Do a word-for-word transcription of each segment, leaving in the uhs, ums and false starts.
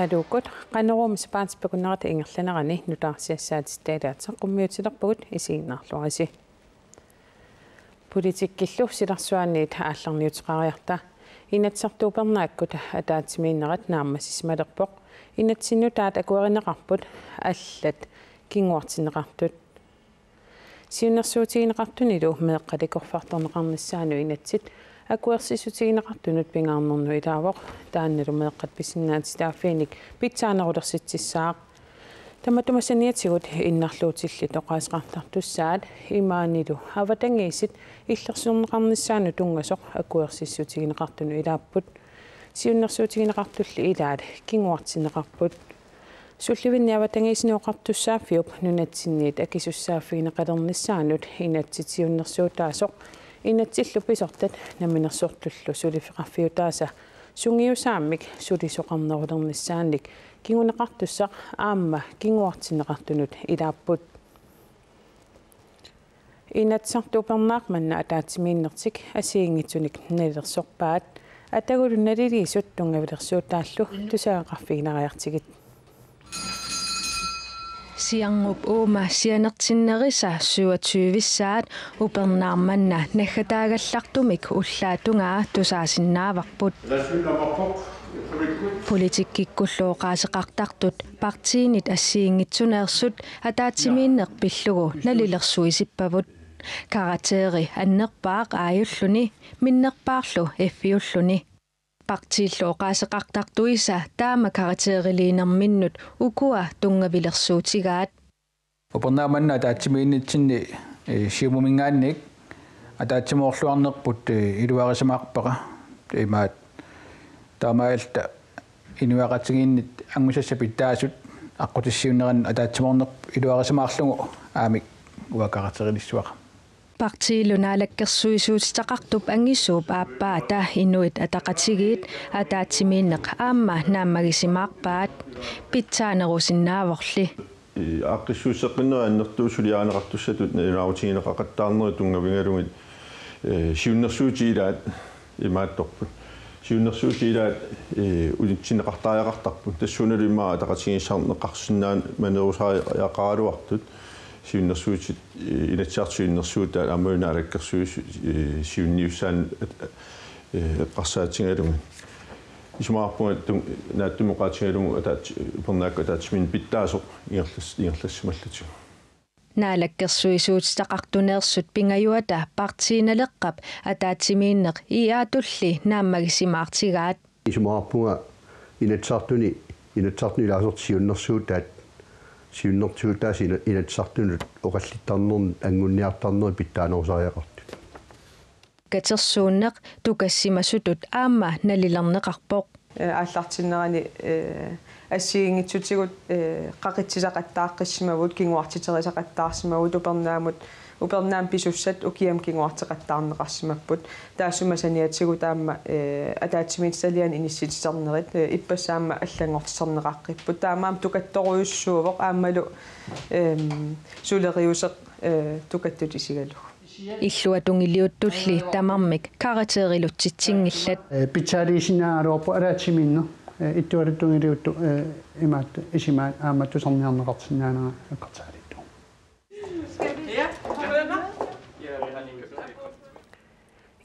Aluukkut, Qanoruumi sapaatip akunnerata ingerlanerani nutaarsiassaatitta ilaat saqqummiutilerpugut, isiginnaarluarisi. Politikkillu silarsuaanniit aallarniuteqariarta. Inatsisartut upernaakkut ataatsimiinnerat naammassisimalerpoq. Inatsisip nutaat akuerineqarput allat kinguartinneqartut. Siunnersuutigineqartunilu meeqqat ikorfartorneqarnissaannut inatsit akuersissutigineqartunut pingaarnernut ilaavoq, taannalu meeqqat pisinnaatitaaffiinik pitsaanerulersitsissaaq. Tamatuma saniatigut innarluutillit oqaaseqartartussaat imaanilu avatangiisit illersorneqarnissaannut tunngasoq akuersissutigineqartunut ilaapput. Siunnersuutigineqartulli ilaat kinguartinneqarput. Sullivinni Avatangiisinut Oqartussaaffiup nunatsinniit akisussaaffigineqalernissaanut inatsit siunnersuutaasoq, inatsillu pisortat namminersortullu suliffeqarfiutaasa sungiusaammik sulisoqarnerulernissaannik kinguneqartussaq aamma kinguartinneqartunut ilaapput. Inatsisartut upernaaq manna ataatsimiinnertik assigiinngitsunik nalilersorpaat, atagulu naliliisut tunngavilersuutaallu tusagaqarfiginariartigit. Siarngup uuma sianertinnerisa syvogtyvissaat upernaaq manna naggataagallartumik ullaap tungaa tusaasinnaavarput. Politikkikkullu oqaaseqartartut partiinit assigiinngitsuneersut ataatsimiinneq pillugu nalilersuisippavut. Karakteri annerpaaq aajulluni, minnerpaarlu F-iulluni. Partiillu oqaaseqartartuisa taama karakteriliinerminnut ukua tunngavilersuutigaat. Upernaaq manna ataatsimiinnitsinni, eh, Siumuminngaanniit ataatsimoorluarnerput, eh, iluarisimaarpara. Imaat taamaalilluta inuiaqatigiinnit angusassat pitsaasut aqqutissiuunnerannik ataatsimoornerput iluarisimaarlugu aamma uanga karakterilissuara. Partiillu naalakkersuisuutitaqartup angisuup aappaata Inuit Ataqatigiit ataatsimiinneq aamma naammagisimaarpaat, pitsaanerusinnaavorli. Aaqqissuusseqqinnerit annertuut suliarineqartussatut nalunaarutigineqaqattaarnerit tunngavigalugit, eh, siunnersuutit ilaat imaattorput. Siunnersuutit ilaat, eh, unitsinneqartariaqartarput. Tassuunalu immaqa ataqatigiissaarneqarsinnaanngitsoq manerusaariaqaraluartut. Siunnersuutit, eh, Inatsisartut siunnersuutaat aammalu Naalakkersuisut, eh, siunniussaannik, eh, eqqarsaatigalugit. Isumaqarpunga tun-, naatsumik oqaatigalugu ataats-, upernaakkut ataatsimiinneq pitsaasoq ingerlas-, ingerlassimallutigu. Naalakkersuisuutitaqartuneersut pingajuata partiinaleqqap ataatsimiinneq I A-tulli naammagisimaartigaat. Isumaqarpunga Inatsisartuni, Inatsisartuni ilaasortat siunnersuutaat, siunnersuutaasa ina-, Inatsisartunut oqallittarnerni, anguniartarneri pitsaanerusariaqartut. Katersuunneq tukassimasutut aamma nalilerneqarpoq. Eh, aallartinnerani, eh, assigiinngitsutigut, eh, qaqitsisaqattaaqqissimavut, kinguartiterisaqattaarsimavut, upernaamut, upernaamik pisussat ukiamut kinguarteqattaarneqarsimapput. Taassuma saniatigut aamma, eh, ataatsimiititaliani inissitsiternerit, eh, ippassaq aamma allanngortiterneqaqqipput. Taamaammat tukattorujussuuvoq aammalu, ehm, suleriuseq, eh, tukattut isigalugu. Illuatungiliuttulli tamarmik karakterilutsitsinngillat. Eh, pitsaaliisinnaagaluarpoq ataatsimiinneq, eh, ittualuttungiliuttut, eh, imaattoq isumaat aamma tusarniarneqarsinnaanera eqqarsaatigalugu.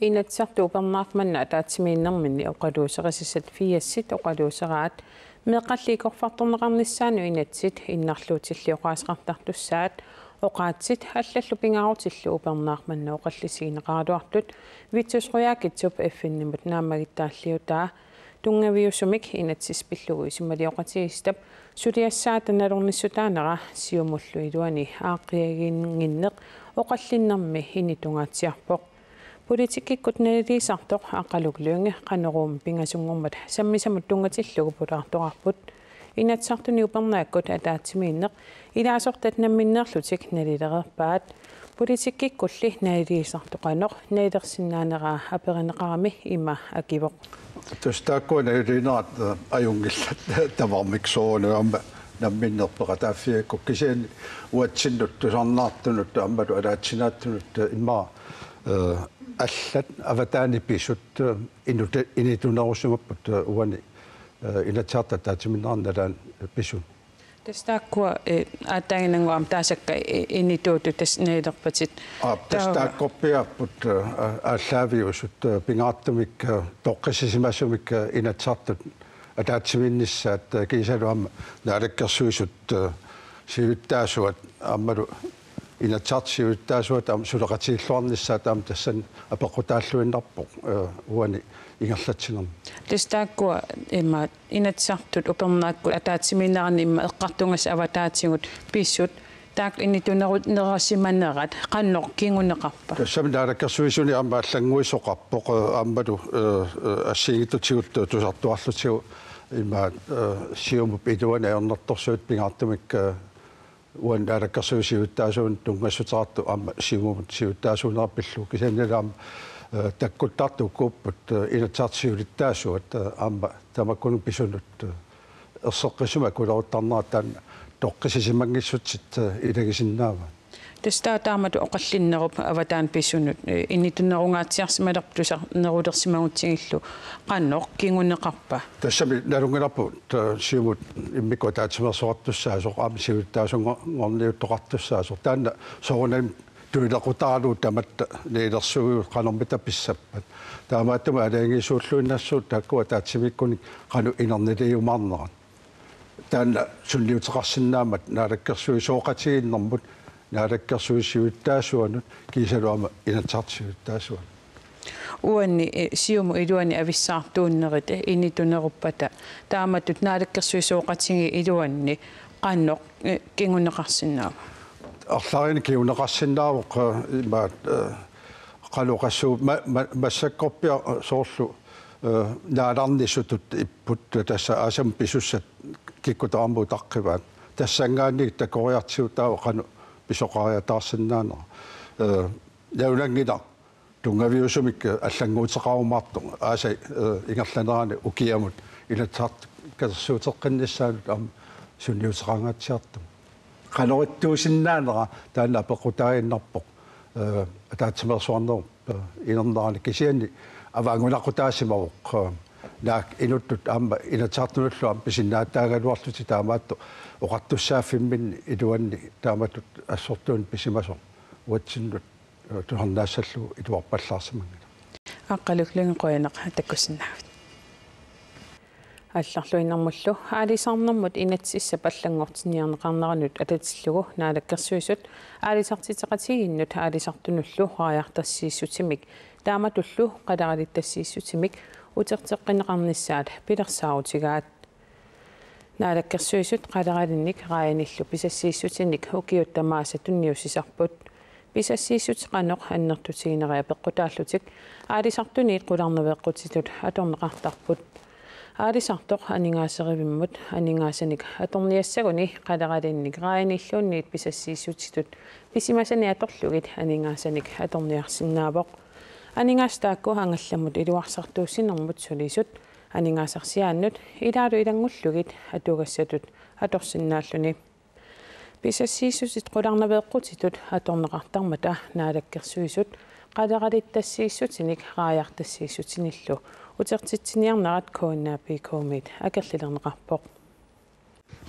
Inatsisartut upernaaq manna ataatsimiinnerminni oqaluuserisassat firsit oqaluuseraat, meeqqalli ikorfartorneqarnissaannut inatsit, innarluutillit oqaaseqartartussaat, oqaatsit allallu pingaarutillu upernaaq manna oqallisigineqaraluartut Vittus Qujaukitsup F N-imut naammagittaalliutaa tunngaviusumik inatsisit pillugu isumalioqatigiissitap suliassaata nalornissutaanera Siumullu iluani aaqqiaginnginneq oqallinnermi initungaatsiarpoq. Politikkikkut naliliisartoq Aqqaluk Lynge Qanoruumi pingasunngormat sammisamut tunngatillugu pulaartoqarput. Inatsisartuni upernaakkut ataatsimiinneq ilaasortat namminneerlutik nalilereerpaat. Politikkikkulli naliliisartoq qanoq nalilersinnaaneraa aperineqarami ima akivoq. Tassa taakkua naliliinerat, eh, ajunngillat tamarmik soorunami aamma namminneq peqataaffigigakku, kisianni uatsinnut tusarnaartunut aammalu ataatsinaattunut, eh, immaqa, eh, allat avataani pisut, eh, inuta-, initunerusimapput, eh, uani eh, Inatsisartut ataatsimiinnerani nalaani pisunut. Tassa taakkua, eh, aatsaannguaq aamma taasakka, eh, inituutut tassa nalilerpatit. Aap, tassa taakkorpiaapput, eh, a-, aallaaviusut, eh, pingaartumik, eh, toqqissisimasumik, eh, Inatsisartut ataatsimiinnissaat, eh, kiisalu aamma Naalakkersuisut, eh, siulittaasuat aammalu Inatsisartut siulittaasuat aamma suleqatigiilluarnissaat aamma tassani apeqqutaalluinnarpoq, eh, uani ingerlatsinermi. Tassa taakkua ima Inatsisartut upernaakkut ataatsimiinnerani ima eqqartugassat avataatigut pisut, taakku inituneru-, nerasimanerat qanoq kinguneqarpa? Tassami Naalakkersuisuni aamma allannguisoqarpoq, eh, aammalu, eh, eh, assigiinngitsutigut tusartuarlutigu ima, eh, Siumup iluani ajornartorsiutit pingaartumik, eh, uani Naalakkersuisut siulittaasuanut tunngassuteqartoq aamma Siumumut siulittaasuunera pillugu, kisiannili aamma, eh, takkuttartut ukuupput, eh, Inatsisartut siulittaasuat, eh, aamma tamakkununnga pisunut, eh, erseqqissumik akuleruttarnerat taanna toqqissisimanngissutsit, eh, ilagisinnaavaat. Tassa taava taamatut oqallinnerup avataani pisunut, eh, initunerungaatsiarsimalerpoq tusarnerulersimagutsigillu, qanoq kinguneqarpa? Tassami nalunngilarput, eh, Siumut immikkut ataatsimeersuartussaasoq aamma siulittaasunngorniuttoqartussaasoq. Taanna soorunami tuilequtaralugu tamatta nalilersuivugut qanormita pissappat. Taamaattumik aalajangiisuulluinnassuugut taakku ataatsimiikkunik qanoq inerniliiumaarnerat. Taanna sunniuteqarsinnaammat naalakkersuisooqatigiinnermut, naalakkersuisut siulittaasuanut, kiisalu aamma Inatsisartut siulittaasuanut. Uani, eh, Siumup iluani avissaartuunnerit, eh, inituneruppata, taamatut naalakkersuisooqatigiit iluanni qanoq, eh, kinguneqarsinnaava? Arlalinnik kinguneqarsinnaavoq, eh, imaat, eh, qanoq oqassuunga ma-, ma-, massakkorpiaq, eh, soorlu, eh, naalarnisutut ipput, eh, tassa aasamut pisussat kikkut tamarmik utaqqivaat. Tassanngaanniit takoriartigu taava qanoq pisoqariataarsinnaanera. Eh, nalunaanngilaq tunngaviusumik, eh, allannguuteqarumaartoq aasap, eh, ingerlanerani ukiamut Inatsisartut katersuuteqqinnissaannut aamma sunniuteqangaatsiartumik. Qanoq ittuusinnaanera taanna apeqqutaaginnarpoq, eh, ataatsimeersuarnerup, eh, inernerani, kisianni avaanngunaqutaasimavoq, eh, naak inuttut aamma Inatsisartunullu aamma pisinnaatitaagaluarlutik taamaattoq oqartussaaffimminni iluanni taamatut assortuunneq pisimasoq uatsinnut, eh, tusarnaassallugu iluarpallaarsimanngilaq. Aqqaluk Lynge, qujanaq takkussinnaagavit. Allarluinnarmullu aalisarnermut inatsisissap allanngortinniarneqarneranut atatillugu Naalakkersuisut aalisartitseqatigiinnut aalisartunullu raajartassiissutimik taamatullu qaleralittassiissutimik uterteqqinneqarnissaat pilersaarutigaat. Naalakkersuisut qaleralinnik raajanillu pisassiissutinik ukiut tamaasa tunniussisarput. Pisassiissutit qanoq annertutiginerai apeqqutaallutik aalisartuniit qularnaveeqqutitut atorneqartarput. Aalisartoq aningaaserivimmut aningaasanik atorniassaguni qaleralinnik raajanilluunniit pisassiissutitut pisimasani atorlugit aningaasanik atorniarsinnaavoq. Aningaasat taakku angallammut iluarsartuussinermut sulisut, aningaasarsiaannut ilaalu ilanngullugit atugassatut atorsinnaalluni. Pisassiissutit qularnaveeqqutitut atorneqartarmata Naalakkersuisut qaleralittassiissutinik raajartassiissutinillu utertitsiniarnerat K N A P K-miit akerlilerneqarpoq.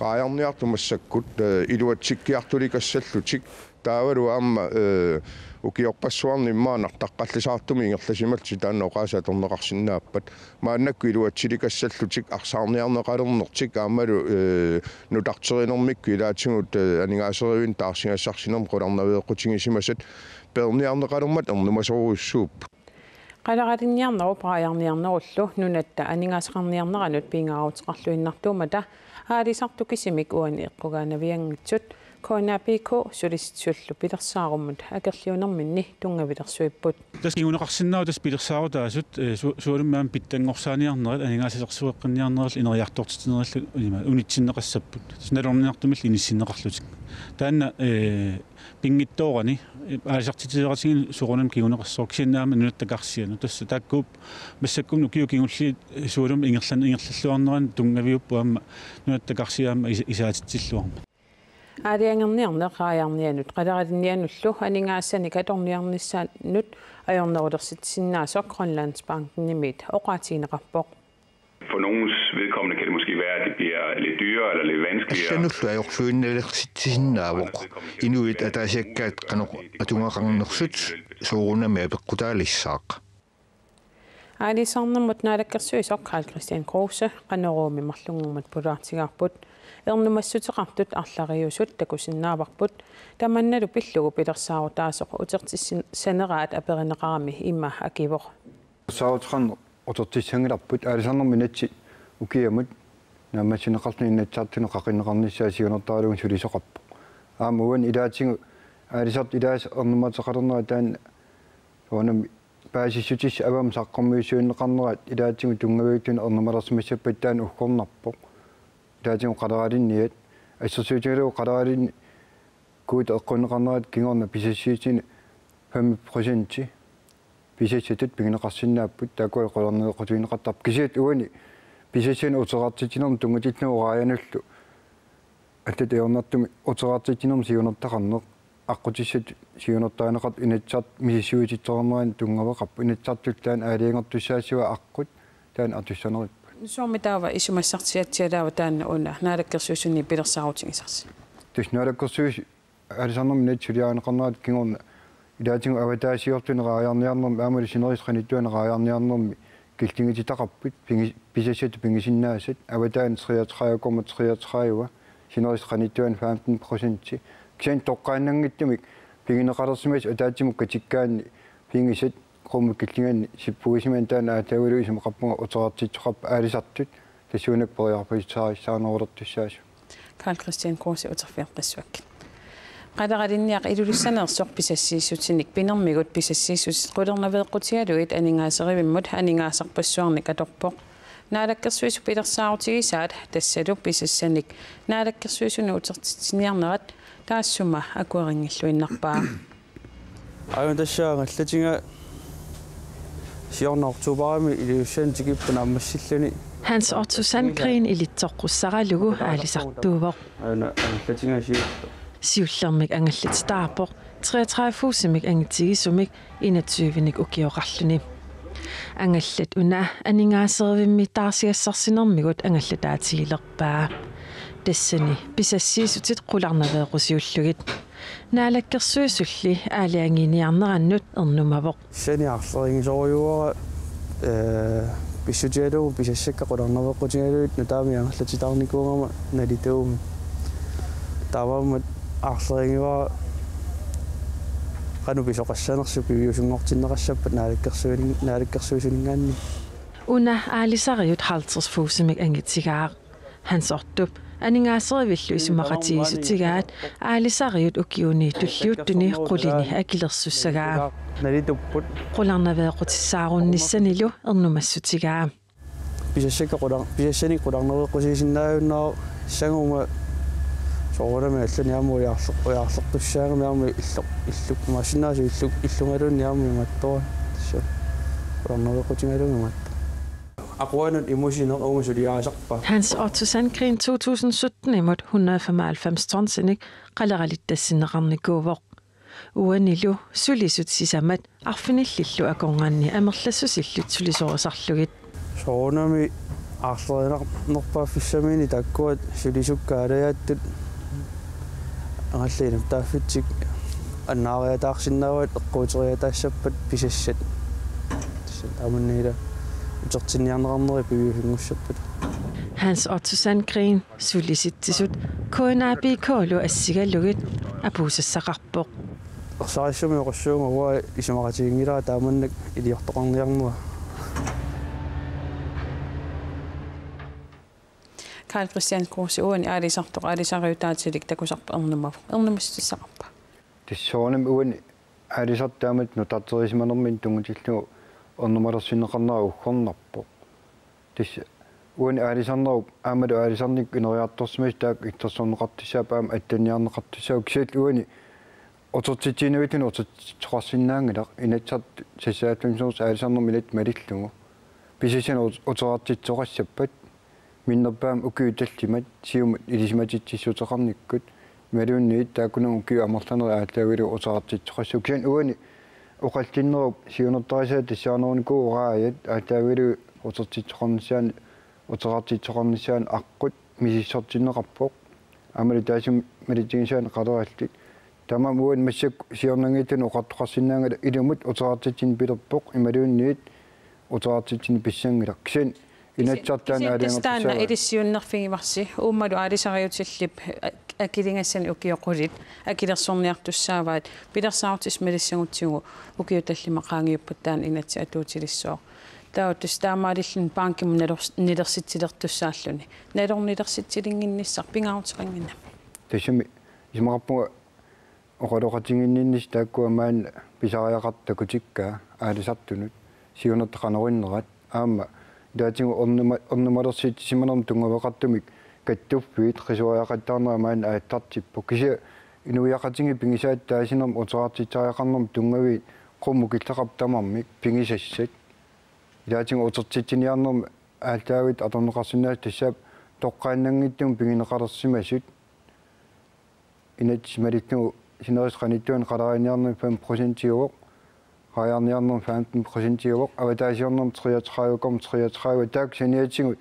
Raajarniartut massakkut, eh, iluatsikkiartulikassallutik taavalu aamma, eh, ukiorpassuarni immaqa nartaqqallisaartumik ingerlasimallutik taanna oqaaseq atorneqarsinnaappat. Maannakkut iluatsilikassallutik arsaarniarneqalernertik aammalu, eh, nutarterinermikkut ilaatigut, eh, aningaaserivinnik taarsigassarsinermik qularnaveeqqutigisimasat peerniarneqalermata ernumasorujussuupput. Qaleralinniarnerup raajarniarnerullu nunatta aningaasaqarniarneranut pingaaruteqarluinnartuummata aalisartut kisimik uani eqqugaanavianngitsut K N A P K sulisitsisutullu pilersaarummut akerliunerminni tunngavilersuipput. Tassa kinguneqarsinnaavoq tassa pilersaarutaasut, eh, su-, sualummik aamma pitsanngorsaaniarnerat aningaasalersueqqinniarnerallu ineriartortitsinerallu ima unitsinneqassapput. Tassa nalorninartumillu inissinneqarlutik. Taanna, eh, pinngitsoorani, eh, aalisartitseriartigineq soorunami kinguneqassaaq, kisianni aamma nunatta karsianut. Tassa taakkuupput massakkut ukiut kingulliit, eh, sualummik ingerlan-, ingerlalluarneranni tunngaviupput aamma nunatta karsiat aamma is-, isaatitsilluarmat. Aalajangerniarneq raajarnianut qaleralinnianullu aningaasanik atorniarnissaanut ajornerulersitsisinnaasoq Grønlandsbankenimiit oqaatigineqarpoq. For nogens vedkommende kan det måske være, at det bliver lidt dyrere eller lidt vanskeligere. Allanullu ajorluinnalersitsisinnaavoq. Inuit ataasiakkaat qanoq atugaqarnersut soorunami apeqqutaalissaaq. Aalisarnermut naalakkersuisoq Karl-Kristian Kruse Qanoruumi marlunngormat pulaartigaarput. Ernumassuteqartut arlariusut takusinnaavarput. Tamannalu pillugu pilersaarutaasoq utertissaneraat aperineqarami ima akivoq. Pilersaaruteqarneq utertissanngilarput, aalisarnermut inatsit ukiamut naammassineqarluni inatsisartunut qaqinneqarnissaa siunertaralugu sulisoqarpoq. Aamma uani ilaatigut aalisartut ilaasa ernumateqalernerat taanna soorunami paasissutissat avammut saqqummiussiuunneqarnerat ilaatigut tunngaviulluni ernumalersimassappat taanna uggornarpoq. Ilaatigut qaleralinniat assersuutigalugu qaleralinni kuuta eqqunneqarnerat kingorna pisassiissutini fem procenti pisassatut pigineqarsinnaapput, taakkua qularnaveeqqusineqartarput. Kisianni uani pisassanik uterartitsinermut tunngatillugu raajanullu allatut ajornartumik uterartitsinermut siunertaqarneq, aqqutissatut siunertarineqartut inatsisartut misissuisitseqarneranni tunngaveqarpoq, inatsisartullu taanna aalajangertussaassavaat aqqut taanna atussaneripput. Soormi taava isumassarsiatsialaava taanna una naalakkersuisuni pilersaarutigisarsi? Tassa naalakkersuisut aalisarnermut inatsit suliarineqarnerat kingorna ilaatigut avataasiorluni raajarniarnermi aammalu sinerissap qanittuani raajarniarnermi killigititaqarput, pigi-, pisassatut pigisinnaasat, avataani treogtredive komma treogtredive, sinerissap qanittuani femten procenti. Kisianni toqqaannanngitsumik pigineqalersimasut ataatsimut katikkaanni pigisat qummut killinganni sippugisimannut taanna aallaavigalugu isumaqarpunga uterartitsisoqarpat aalisartut tassuunakkut periarfissarissaanerulertussaasut. Karl-Kristian Kruse uterfigeqqissuakkit. Qaleralinniaq Ilulissaneersoq pisassiissutinik pinermigut pisassiissutit qularnaveeqqutigalugit aningaaserivimmut aningaasarpassuarnik atorpoq. Naalakkersuisut pilersaarutigisaat tassalu pisassanik naalakkersuisunut utertitsiniarnerat taassuma akuerinngilluinnarpaa. Aajuna tassa angallatiga siorna oktobarimi Ilulissani tikippoq naammassilluni. Hans Otto Sandgreen ilitsoqqussaralugu aalisartuuvoq. Aajuna angallatiga siorna. Siullermik angallatitaarpoq, treogtredive fuusimik angitigisumik enogtyvenik ukioqarluni. Angallat una aningaaserivimmik taarsigassarsinermigut angallataatigilerpaa. Tassani pisassiissutit qularnaveeqqusiullugit. Naalakkersuisulli aalajangiiniarnerannut ernumavoq. Sani aarlerigisorujuara, ee, pissutigalugu pisassakka qularnaveeqqutigalugit nutaamik angallatitaarnikuugama nalituumik. Taamaammat aarlerigivara qanoq pisoqassanersoq piviusunngortinneqassappat naalakkersuining-, naalakkersuisuninngaanniit. Una aalisariut halvtreds fuusimik angitigaaq. Hans Ottop aningaaserivillu isumaqatigiissutigaat aalisariut ukiuni tulliuttuni qulini akilersussagaa. Qularnaveeqqutissaarunissanilu ernumassutigaa. Pisassakka qular-, pisassanik qularnaveeqqusiisinnaajunnaarussaaguma soorunami allani aamma ujaarleq-, ujaarleqqussaagamik aamma illoq-, illoq-, imaassinnaavoq illoq-, illugaluunniit aamma imaattoq. Tassa qularnaveeqqutigalugu imaattoq. Aquanut imusineq uunga suliarisarpaa. Hans Otto Sandgreen to tusind sytten-imut hundrede femoghalvfems tonsinik qaleralittassinneqarnikuuvoq. Uanilu sulisut sisamat arfinillillu akornanni amerlassusillit sulisorisarlugit. Soorunami aarlerinarnerpaaffissamini taakkua sulisukkat aalajaattut angallat inuttaaffitik annaariataarsinnaavaat eqquuteriataassappat pisassat. Tassa taamanna ila utertinniarneqarneri piviusunngussappata. Hans Otto Sandgreen sulisitsisut K N A B K-lu assigalugit apuussassaqarpoq. Ersarissumik oqassuunga uanga isumaqatiginngilara taamannak iliortoqarniarnera. Karl-Kristian Kruse, uani aalisartoq aalisariutaatilik takusarput ernumavoq. Ernumassutissaqarpa? Tassa soorunami uani aalisartut taamatut nutarterisimanerminni tunngatillugu ernumalersinneqarnera uggornarpoq. Tassa uani aalisarnerup aammalu aalisarnikkut ineriartorsimasut taakku illersorneqartussaapput aamma attanniarneqartussaavoq, kisianni uani utertitsiinnavilluni utertitsisoqarsinnaanngilaq, inatsisartut sassaattumsuusoq aalisarnermut inatsisit malillugu. Pisassanik ut-, uterartitsisoqassappat minnerpaamik ukiut tallimat siumut ilisimatitsissuteqarnikkut, imaluunniit taakkununnga ukiut amerlanerit aallaavigalugu uterartitsisoqassapput. Kisianni uani oqallinnerup siunertarisaa tassaanerunikuuvoq raajat aallaavigalugu utertitsisoqarnissaanut Uterartitsisoqarnissaanut aqqut misissortinneqarpoq. Aammalu taassuma malitsigisaanik qalerallit. Tamanna uani massakkut siornanngitsuni oqartoqarsinnaanngilaq ilumut uterartitsineq pilerpoq imaluunniit uterartitsineq pissanngilaq. Kisianni Inatsisartut taanna aalajangertussaavaat. Tassa taanna ilissiunnerfigivarsi uummalu aalisariutillip akiligassani ukiut qulit akilersorniartussaavaat, pilersaarutit malissagutsigu ukiut tallimat qaangiuppata taanna inatsit atuutilissooq. Taava tassa taamaalilluni bankimut nilers-, nilersitsilertussaalluni. Nalornilersitsilinnginnissaq pingaaruteqannginnami. Tassami isumaqarpunga oqaloqatiginninnissaat taakkua maani pisariaqartut takutikkaat aalisartunut siunertaqanorinneraat aamma ilaatigut ernuma-, ernumalersitsimanermut tunngaveqartumik kattuffiit qisuariaqattaarnerat maani aallartippoq. Kisianni inuiaqatigiit pigisaat taasinermi uterartitseriaqarnermut tunngaviit qummut killeqarpoq tamarmik pigisassat. Ilaatigut utertitsiniarnermi aallaavittut atorneqarsinnaasut tassaavoq toqqaannanngitsumik pigineqalersimasut. Inatsit malillugu sinerissap qanittuani qaleraaniarnermi fem procentiuvoq, raajarniarnermi femten procentiuvoq, avataasiornermi treogtredive komma treogtredive, taakku saniatigut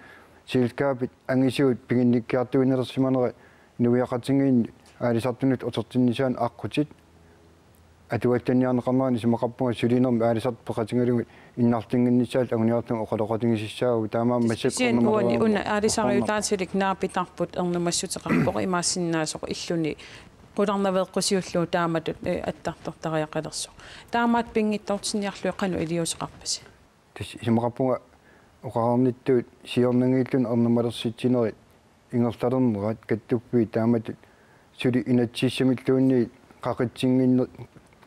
selskabit angisuut piginnikkiartuinnalersimanerat inuiaqatigiinni aalisartunut utertinnissaanut aqqutit atuallanniarneqarneranni isumaqarpunga sulinermi aalisartut peqatigalugit innarlinnginnissaat anguniarlugu oqaloqatigisussaavagut, taamaammat massakkut. Kisianni uani ernumalerneqarneq una aalisariutaatilik naapitarput ernumassuteqarpoq imaassinnaasoq illuni qularnaveeqqusiullugu taamatut, eh, attartortariaqalersoq. Taamaattoq pinngitsoortinniarlugit qanoq iliuuseqarpisi? Tassa isumaqarpunga oqarnittut siornanngitsuni ernumalersitsineri ingerlalernerat kattuffiit taamatut suli inatsisissamilluunniit qaqitsinnginne-,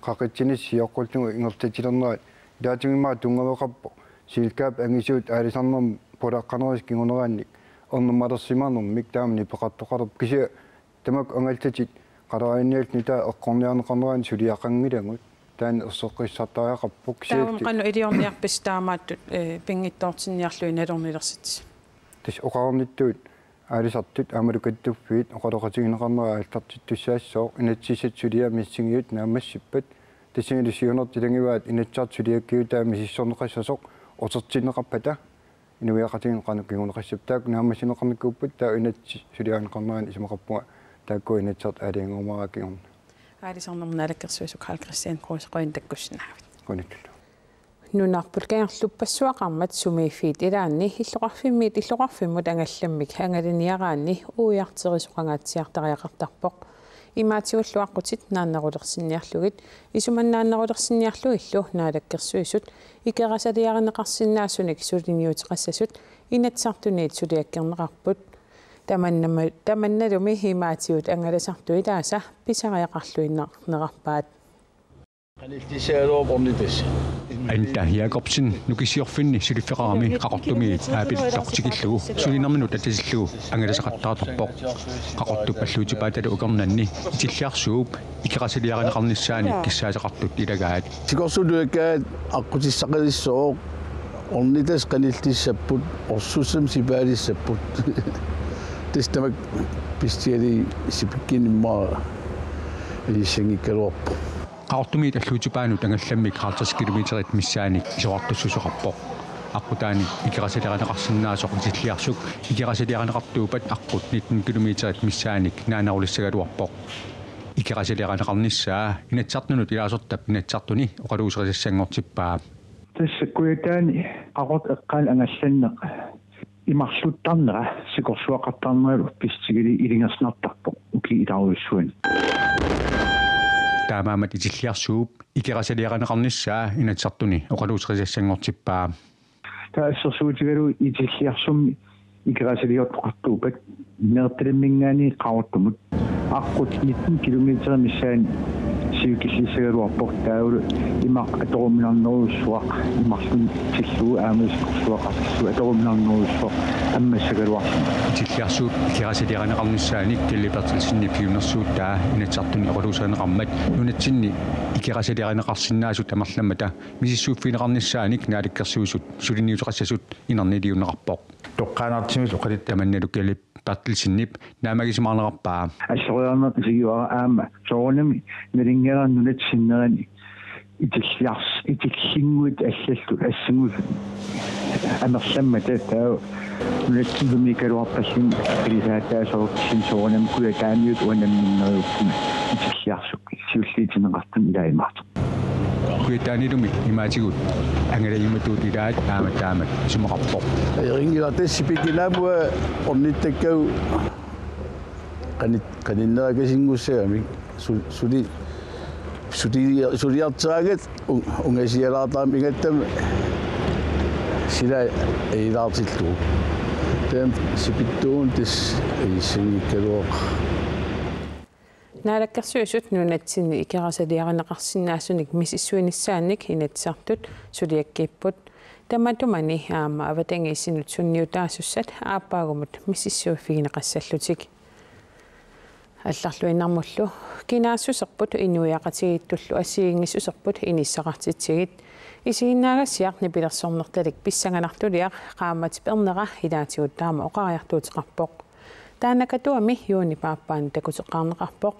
qaqitsinissaq sioqqullugu ingerlatsilernerat ilaatigut immaqa tunngaveqarpoq selskabit angisuut aalisarnermi pulaqqanerisa kingunerannik ernumalersimanermik taama nipeqartoqalerpoq. Kisianni tamakku angallatit qaleraaniarluta eqqorniarneqarneranni suliaqanngilagut, taanna erseqqissartariaqarpoq. Taava kisianni qanoq iliorniarpisi taamaattut, eh, pinngitsoortinniarlugit nalornilersitsisut? Tassa oqarnittut aalisartut aammalu kattuffiit oqaloqatigineqarnerat aallartittussaassooq, inatsisissatut suliat misissuineq naammassippat. Tassanilu siunertaq ilagivaat Inatsisartut suliakkiutaat misissorneqassasoq utertinneqarpata. Inuiaqatigiinni qanoq kinguneqassappat, taakku naammassineqarnikuupput, taava inatsit suliarineqarneranni isumaqarpunga taakkua Inatsisartut aalajangerumaaraat kingorna. Aalisarnermut naalakkersuisoq Karl-Kristian Kruse, qujanaq takkussinnaagavit. Qujanarlu. Nunarput kangerluppassuaqarmat sumiiffiit ilaanni illoqarfimmiit illoqarfimmut angallammik angalaniaraanni uiarterisoqangaatsiartariaqartarpoq. Imaatigullu aqqutit naannerulersinniarlugit, isumannaannerulersinniarlugillu Naalakkersuisut ikerasaliarineqarsinnaasunik suliniuteqassasut Inatsisartuniit suliakkerneqarput. Tamannama-, tamannalumi imaatigut angalasartut ilaasa pisariaqarluinnarnerarpaat. Anda Jakobsen Nukissiorfinni suliffeqarami Qaqortumiit aapiluttoq tikillugu sulinerminut atatillugu angalasaqattaartarpoq. Qaqortup alluutipaatalu ukernanni Itilliarsuup ikerasaliarineqarnissaanik kissaasaqartut ilagaat. Sikorsuup tulakkaat aqqutissaqalissooq, ornitassat qanillissapput, orsussamik sipaalissapput. Tassa tamakku pissutigalugit sipikkinnut immaqa ilissanngikkaluarpoq. Qaqortumiit alluutipaanut angallammik halvtreds kilometerit missaannik isorartussuseqarpoq. Aqqutaani ikerasaliarineqarsinnaasoq Itilliarsuk ikerasaliarineqartuuppat aqqut nitten kilometerit missaannik naanerulissagaluarpoq. Ikerasaliarineqarnissaa Inatsisartunut ilaasortap Inatsisartuni oqaluuserisassanngortippaa. Tassa Kujataani Qaqortup eqqaani angallanneq imarluttarnera sikorsuaqartarneralu pissutigalugu ilungersunartarpoq ukiup ilarujussuani. Taamaammat Itilliarsuup ikerasaliarineqarnissaa Inatsisartuni oqaluuserisassanngortippaa. Taava assersuutigalugu Itilliarsummi ikerasaliortoqartuuppat Nanortalimminngaanniit Qaqortumut aqqut nitten kilometer missaani sivikillissagaluarpoq, taavalu imaq atoruminarnerujussuaq imarlunnik tillugu aamma sikorsuaqartillugu atoruminarnerujussuaq ammassagaluarluni. Itilliarsuup ikerasaliarineqarnissaanik Kjell Berthelsenip siunnersuutaa Inatsisartuni oqaluuserineqarmat nunatsinni ikerasaliarineqarsinnaasut amerlammata misissuiffigineqarnissaanik Naalakkersuisut suliniuteqassasut inerniliunneqarpoq. Toqqaannartumik oqaluttut tamannalu Kjell Berthelsenip naammagisimaarnerarpaa. Alloriarneq isigiuara aamma soorunami nalunngilara nunatsinni sinnerani Itilliars-, Itillinnguit allallu assannguit Amerlammata taava nunatsinni sumiikkaluarpalluni akilisaataasorutsigu soorunami Kujataaniut uanga nammineq itilliarsuk siulliutigineqartuni ilaajumaartoq. Kujataanilumi imaatigut angalajimatuut ilaat aamma taamak isumaqarpoq. Erinngilaq tassa Sipikinaamua ornittakkagut qanit-, qaninnerakasinngussagami su-, suli-, suli-, suliarteraangat u-, ungasialaartarami ingammik sila ilaartillugu. Taam sipittuun tassa issinngikkaluaq. Naalakkersuisut nunatsinni ikerasaliarineqarsinnaasunik misissuinissaannik Inatsisartut suliakkiipput. Tamatumani aamma avatangiisinut sunniutaasussat aappaagumut misissuiffigineqassallutik. Allarluinnarmullu kinaassuserput inuiaqatigiittullu assigiinngissuserput inissaqartitsigit. Isiginnaagassiaq nipilersornertalik pissanganartuliaq qaammatip ernera ilaatigut taama oqariartuuteqarpoq. Taanna Katuami juunip aappaanut takuteqqaarneqarpoq.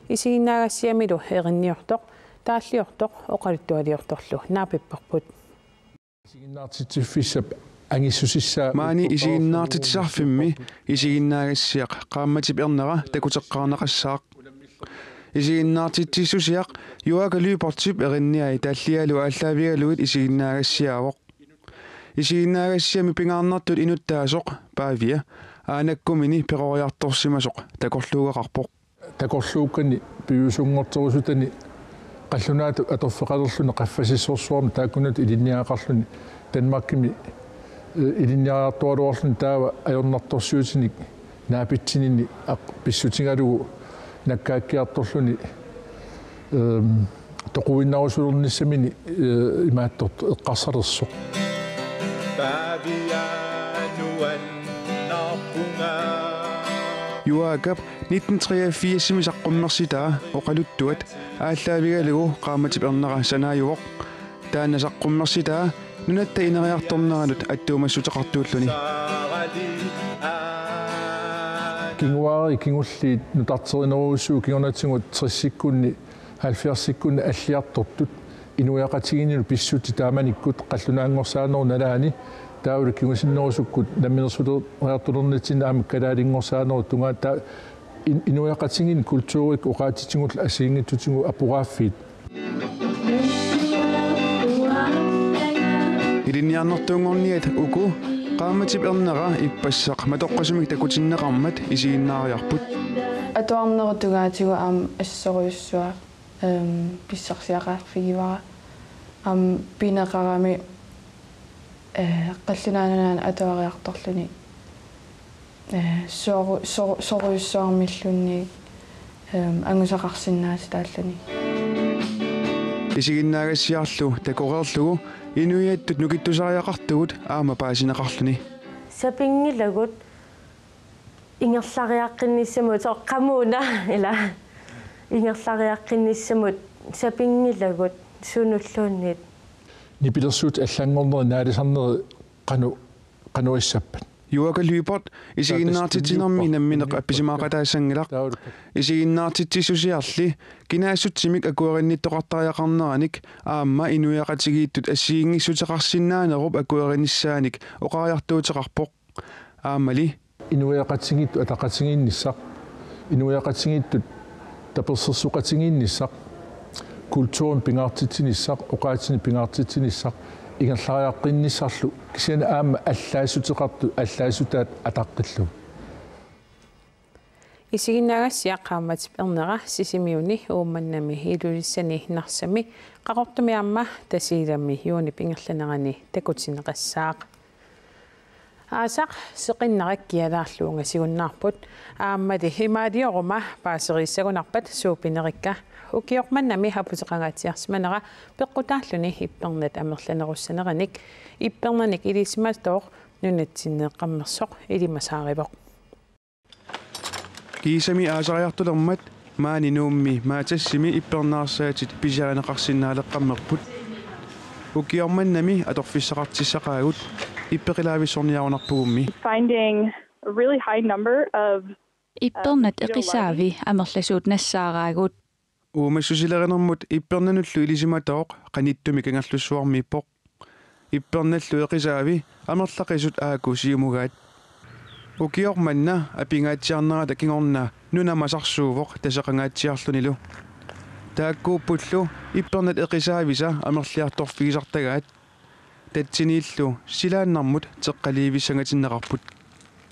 Isiginnaagassiamilu erinniortoq, taalliortoq, oqaluttualiortorlu naapipparput. Isiginnaartitsiffissap angissusissaa. Maani isiginnaartitsisarfimmi isiginnaagassiaq qaammatip ernera takuteqqaarneqassaaq. Isiginnaartitsissusiaq Juaaka Lybertip erinniai tallialu aallaavigalugit isiginnaagassiaavoq. Isiginnaagassiami pingaarnertut inuttaasoq Paavia aanakkumini peroriartorsimasoq takorluugaqarpoq. Takorluukkani piviusunngorterusutani qallunaatut atorfeqalerluni qaffasissorsuarmik taakkununnga ilinniagaqarluni Danmarkimi, eh, ilinniariartuaraluarluni taava ajornartorsiutinik naapitsinini aq-, pissutigalugu nakkaakkiartorluni, ehm, toquinnarusulernissamini, eh, imaattoq eqqarsalersoq. Juaakap nitten treogfirsimi saqqummersitaa oqaluttuat aallaavigalugu qaammatip ernera sanaajuvoq. Taanna saqqummersitaa nunatta ineriartorneranut attuumassuteqartuulluni. Kinguaariit kingulliit nutarterinerujussuupput kingornatigut tressikkunni halvfjerdsikkunni alliartortut inuiaqatigiinnilu pissutsit taamanikkut qallunaanngorsaanerup nalaani taavalu kingusinnerusukkut namminersuleriartulernitsinni aamma kalaalinngorsaanera tungaa ta-, in-, inuiaqatigiinni kulturikkut oqaatsitigullu assigiinngitsutigut aporaaffiit. Ilinniarnertuunngorniat uku qaammatip ernera ippassaq matoqqasumik takutinneqarmat isiginnaariarput. Atuarnerup tungaatigut aamma assorujussuaq, ehm, pissarsiaqarfigivara. Aamma pineqarami, eh, qallunaanut atuariartorluni, eh, soru-, soru-, sorujussuarmilluunniit, ehm, angusaqarsinnaatitaalluni. Isiginnaagassiarlu takoreerlugu inuiattut nukittusariaqartugut aamma paasineqarluni. Sapinngilagut ingerlariaqqinnissamut soqqamuuna ila ingerlariaqqinnissamut sapinngilagut sunulluunniit. Nipilersuutit allanngorneri naalisarneri qanoq, qanoq issappat? Juaaka Lyberth isiginnaartitsinermi nammineq appisimaaqataassanngilaq. Isiginnaartitsissusiarli kinaassutsimik akuerinnittoqartariaqarneranik aamma inuiaqatigiittut assigiinngissuteqarsinnaanerup akuerinissaanik oqariartuuteqarpoq. Aammali. Inuiaqatigiittut ataqatigiinnissaq, inuiaqatigiittut tapersersoqatigiinnissaq, kulturimik pingaartitsinissaq, oqaatsinik pingaartitsinissaq, ingerlariaqqinnissarlu, kisianni aamma allaassuteqartut, allaassutaat ataqqillugit. Isiginnaagassiaq qaammatip ernera Sisimiuni, Uummannami, Ilulissani, Narsami, Qaqortumi aamma Tasiilami juunip ingerlanerani takutinneqassaaq. Aasaq seqinnarik kialaarlu ungasigunnaarput, aammali imaalioruma paaseriissagunarpat suut pinerikka. Ukioq mannami aputeqangaatsiarsimanera peqqutaalluni ippernat amerlanerussaneranik ippernanik ilisimatooq nunatsinni eqqammersoq ilimasaarivoq. Kiisami aasariartulermat maani Nuummi Matasimi ippernaarsaatit pisiarineqarsinnaaleqqammerput. Ukioq mannami atorfissaqartissaqaagut ippeqilaavissorniarunarpugummi. Finding a really high number of Ippernat eqisaavi amerlasuut nassaaraagut. Uumassusilerinermut ippernanullu ilisimatooq qanittumik Kangerlussuarmiippoq. Ippernallu eqisaavi amerlaqisut aaku siumugaat. Ukioq manna apingaatsiarnerata kingorna nuna masarsuuvoq taseqangaatsiarlunilu. Taakkuuppullu ippernat eqisaavisa amerliartorfigisartagaat. Tatsiniillu silaannarmut teqqaliivissangatinneqarput.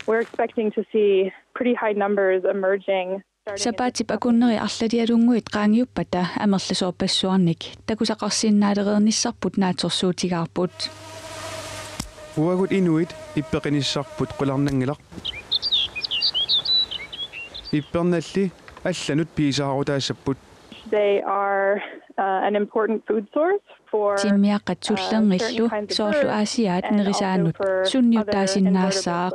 We're expecting to see pretty high numbers emerging. Sapaatip akunneri arlalialunnguit qaangiuppata amerlasoorpassuarnik takusaqarsinnaalereernissarput naatsorsuutigaarput. Uagut inuit ippeqinissarput qularnanngilaq. Ippernalli allanut piisaarutaassapput. They are uh, an important food source for Timmiaqqat sullerngillu soorlu Aasiaat nerisaanut sunniuttaasinnaassaaq.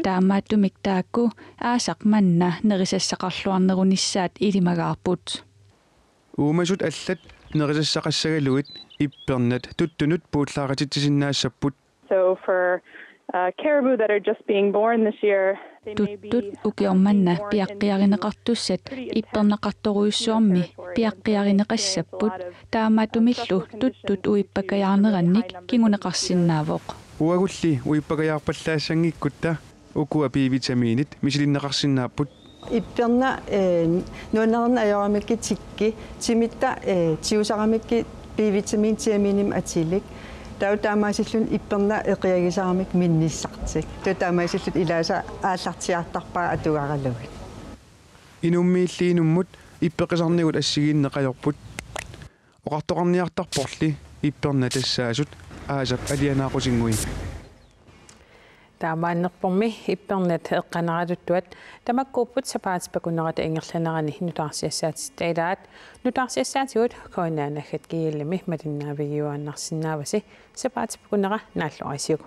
Taamaattumik taakku aasaq manna nerisassaqarluarnerunissaat ilimagaarput. Uumasut allat nerisassaqassagalugit ippernat tuttunut puullaaqatitsisinnaassapput. So for uh, caribou that are just being born this year, they may be Tuttut ukioq manna piaqqiarineqartussat ippernaqartorujussuarmi piaqqiarineqassapput. Taamaattumillu tuttut uippakajaarnerannik kinguneqarsinnaavoq. Uagulli uippakajaarpallaassanngikkuttaaq ukua B-vitamiinit misilinneqarsinnaapput. Ippernat nuannareerneq ajoramikkit tikki timitta tigusaramikkit B-vitamiin tiaminimik atilik. Taava taamaasilluni ippernat eqiagisaramik minnissartik. Taava taamaasillutik ilaasa aallartiaartarpaat atugaralugit. Inummiilli inummut ippeqisarnigut assigiinneq ajorput. Oqartoqarniartarporli ippernat tassaasut aasap alianaaqutinnguit. Taamaannerpormi ippernat eqqaneratuttuat tamakkuupput sapaatip akunnerata ingerlanerani nutaarsiassaatitta ilaat. Nutaarsiassaatigut K N R naggat G L-imi malinnaavigiuaannarsinnaavasi. Sapaatip akunnera naalluarisiuk.